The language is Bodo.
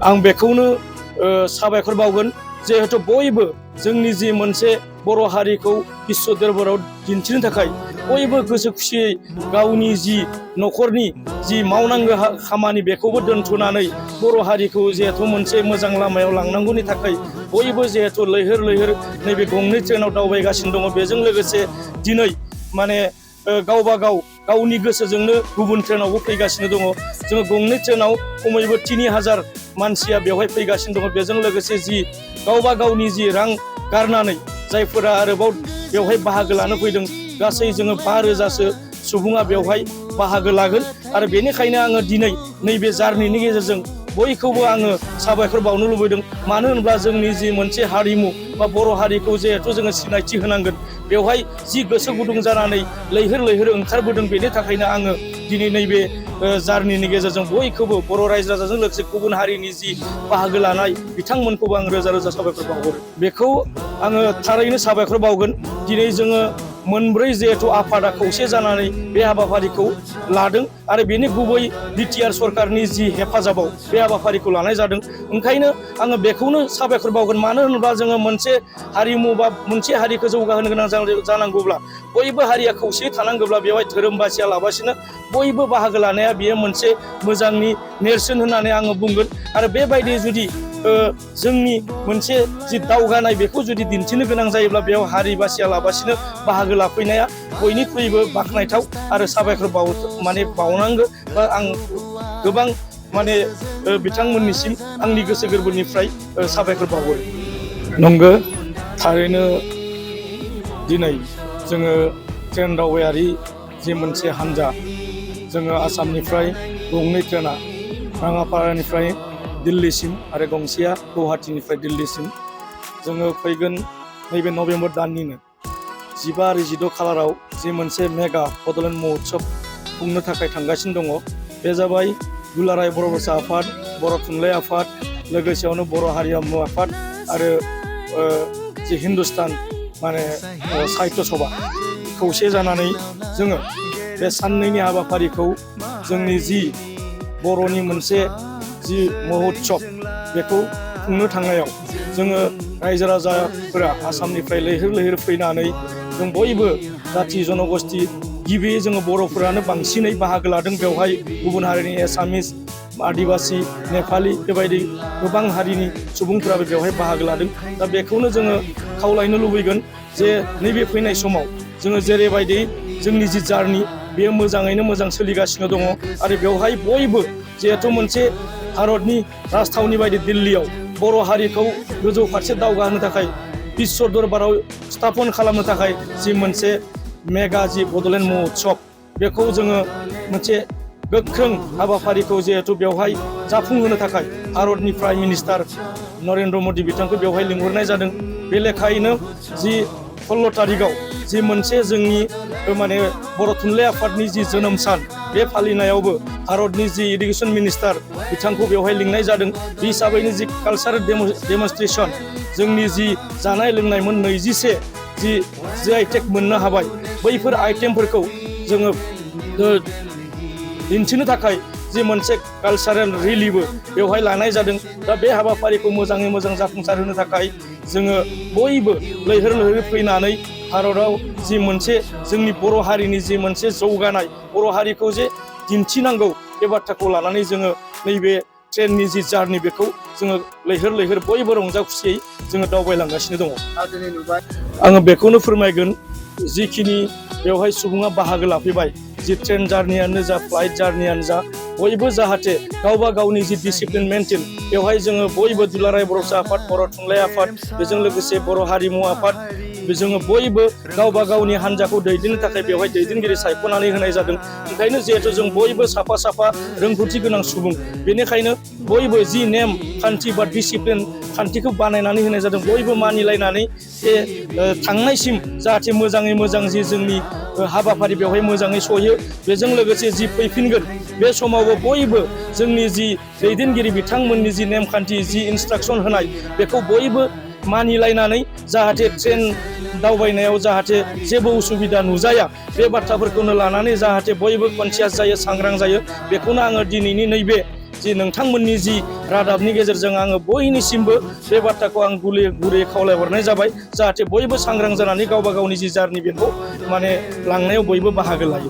आं बेखौनो साबायखर बावगोन जिहेतु बयबो जोंनि जि मोनसे बर' हारिखौ बिश्व दरबाराव दिन्थिनो थाखाय बयबो गोसो खुसियै गावनि जि न'खरनि जि मावनांगौ खामानि बेखौबो दोनथ'नानै बर' हारिखौ जिहेतु मोनसे मोजां लामायाव लांनांगौनि थाखाय बयबो जिहेतु लैहोर लैहोर नैबे गंनै ट्रेनाव दावबायगासिनो दङ। बेजों लोगोसे दिनै माने गावबा गाव गावनि गोसोजोंनो गुबुन ट्रेनावबो फैगासिनो दङ। जोङो गंनै ट्रेनाव खमैबो 3000 मानसिया बेवहाय फैगासिनो दङ। बेजों लोगोसे जि गावबा गावनि जि रां गारनानै जायफोरा आरोबाव बेवहाय बाहागो लानो फैदों गासै जोङो 5000सो सुबुङा बेवहाय बाहागो लागोन। आरो बेनिखायनो आङो दिनै नैबे जार्निनि गेजेरजों बयखौबो आङो साबायखर बावनो लुबैदों। मानो होनब्ला जोंनि जि मोनसे हारिमु बा बर' हारिखौ जिहेथु जोङो सिनायथि होनांगोन बेवहाय जि गोसो गुदुं जानानै लैहोर लैहोर ओंखारबोदों बेनि थाखायनो आङो दिनै नैबे जार्निनि गेजेरजों बयखौबो बर' रायजो राजाजों लोगोसे गुबुन हारिनि जि बाहागो लानाय बिथांमोनखौबो आं रोजा रोजा साबायखर बावहरो। बेखौ आङो थारैनो साबायखर बावगोन। दिनै जोङो मोनब्रै जिहेथु आफादा खौसे जानानै बे हाबाफारिखौ लादों आरो बेनि गुबै बिटिआर सरकारनि जि हेफाजाबाव बे हाबाफारिखौ लानाय जादों। ओंखायनो आङो बेखौनो साबायखर बावगोन। मानो होनोब्ला जोङो मोनसे हारिमु बा मोनसे हारिखौ जौगाहोनो गोनां जानांगौब्ला बयबो हारिया खौसेयै थानांगौब्ला बेवहाय धोरोम बासिया लाबासिनो बयबो बाहागो लानाया बेयो मोनसे मोजांनि नेरसोन होननानै आङो बुंगोन। आरो बेबायदि जुदि जोंनि मोनसे जि दावगानाय बेखौ जुदि दिन्थिनो गोनां जायोब्ला बेयाव हारि बासिया लाबासिनो बाहागो लाफैनाया बयनिख्रुइबो बाख्नायथाव आरो साबायखर बावनांगौ बा आं गोबां बिथांमोननिसिम आंनि गोसो गोरबोनिफ्राय साबायखर बावो। नंगौ थारैनो दिनै जोङो ट्रेन दावबायारि जि मोनसे हान्जा जोङो आसामनिफ्राय गंनै ट्रेना राङापारानिफ्राय दिल्लीसिम आरो गंसेया गुवाहाटीनिफ्राय दिल्लीसिम जोङो फैगोन नैबे नभेम्बर दाननिनो 15 आरो 16 खालाराव जि मोनसे मेगा बड'लेण्ड महोत्सब खुंनो थाखाय थांगासिनो दङ। बे जाबाय दुलाराय बर' भाषा आफाद, बर' थुनलाइ आफाद, लोगोसेयावनो बर' हारिमु आफाद आरो जि हिन्दुस्तान साहित्य सभा खौसे जानानै जोङो बे साननैनि हाबाफारिखौ जोंनि जि बर'नि मोनसे जि महोत्सब बेखौ खुंनो थांनायाव जोङो रायजो राजाफोरा आसामनिफ्राय लैहोर लैहोर फैनानै जों बयबो जाथि जनगोष्ठी गिबियै जोङो बर'फोरानो बांसिनै बाहागो लादों। बेवहाय गुबुन हारिनि एसामिस, आदिबासि, नेपालि बेबायदि गोबां हारिनि सुबुंफोराबो बेवहाय बाहागो लादों। दा बेखौनो जोङो खावलायनो लुबैगोन जे नैबे फैनाय समाव जोङो जेरैबायदि जोंनि जि जार्नि बेयो मोजाङैनो मोजां सोलिगासिनो दङ आरो बेवहाय बयबो जिहेथु मोनसे भारतनि राजथावनि बायदि दिल्लीयाव बर' हारिखौ गोजौ फारसे दावगाहोनो थाखाय बिश्व दरबाराव स्थापन खालामनो थाखाय जि मोनसे मेगा जि बड'लेण्ड महोत्सब बेखौ जोङो मोनसे गोख्रों हाबाफारिखौ जिहेथु बेवहाय जाफुंहोनो थाखाय भारतनि प्राइम मिनिस्टार नरेन्द्र मदि बिथांखौ बेवहाय लिंहरनाय जादों। बे लेखायैनो जि 16 तारिखआव जि मोनसे जोंनि बर' थुनलाइ आफादनि जि जोनोम सान बे फालिनायावबो भारतनि जि इडुकेसन मिनिस्टार बिथांखौ बेवहाय लिंनाय जादों। बे हिसाबैनो जि कालचारेल डेमनस्ट्रेसन जोंनि जि जानाय लोंनाय 21 जि आइटेम मोननो हाबाय बैफोर आइटेमफोरखौ जोङो दिन्थिनो थाखाय जि मोनसे कालचारेल रेलिबो बेवहाय लानाय जादों। दा बे हाबाफारिखौ मोजाङै मोजां जाफुंसार होनो थाखाय जोङो बयबो लैहोर लैहोर फैनानै भारताव जि मोनसे जोंनि बर' हारिनि जि मोनसे जौगानाय बर' हारिखौ जे दिन्थिनांगौ बे बाथ्राखौ लानानै जोङो नैबे ट्रेननि जि जार्नि बेखौ जोङो लैहोर लैहोर बयबो रंजा खुसियै जोङो दावबायलांगासिनो दङ। आङो बेखौनो फोरमायगोन जिखिनि बेवहाय सुबुङा बाहागो लाफैबाय जि ट्रेन जार्नियानो जा फ्लाइट जार्नियानो जा बयबो जाहाथे गावबा गावनि जि डिसिप्लिन मेनटेन बेवहाय जोङो बयबो दुलाराय बर' आफाद, बर' थुनलाइ आफाद बेजों लोगोसे बर' हारिमु आफाद जोङो बयबो गावबा गावनि हान्जाखौ दैदेननो थाखाय बेवहाय दैदेनगिरि सायख'नानै होनाय जादों। ओंखायनो जिहेथु जों बयबो साफा साफा रोंगौथि गोनां सुबुं बेनिखायनो बयबो जि नेम खान्थि बा डिसिप्लिन खान्थिखौ बानायनानै होनाय जादों। बयबो मानिलायनानै बे थांनायसिम जाहाथे मोजाङै मोजां जि जोंनि हाबाफारि बेवहाय मोजाङै सहैयो। बेजों लोगोसे जि फैफिनगोन बे समावबो बयबो जोंनि जि दैदेनगिरि बिथांमोननि जि नेमखान्थि जि इन्सट्राक्सन होनाय बेखौ बयबो मानिलायनानै जाहाथे ट्रेन दावबायनायाव जाहाथे जेबो उसुबिदा नुजाया बे बाथ्राफोरखौनो लानानै जाहाथे बयबो कनसियास जायो, सांग्रां जायो। बेखौनो आङो दिनैनि नैबे जि नोंथांमोननि जि रादाबनि गेजेरजों आङो बयनिसिमबो बे बाथ्राखौ आं गुरै खावलायहरनाय जाबाय जाहाथे बयबो सांग्रां जानानै गावबा गावनि जि जार्नि बेखौ माने लांनायाव बयबो बाहागो लायो।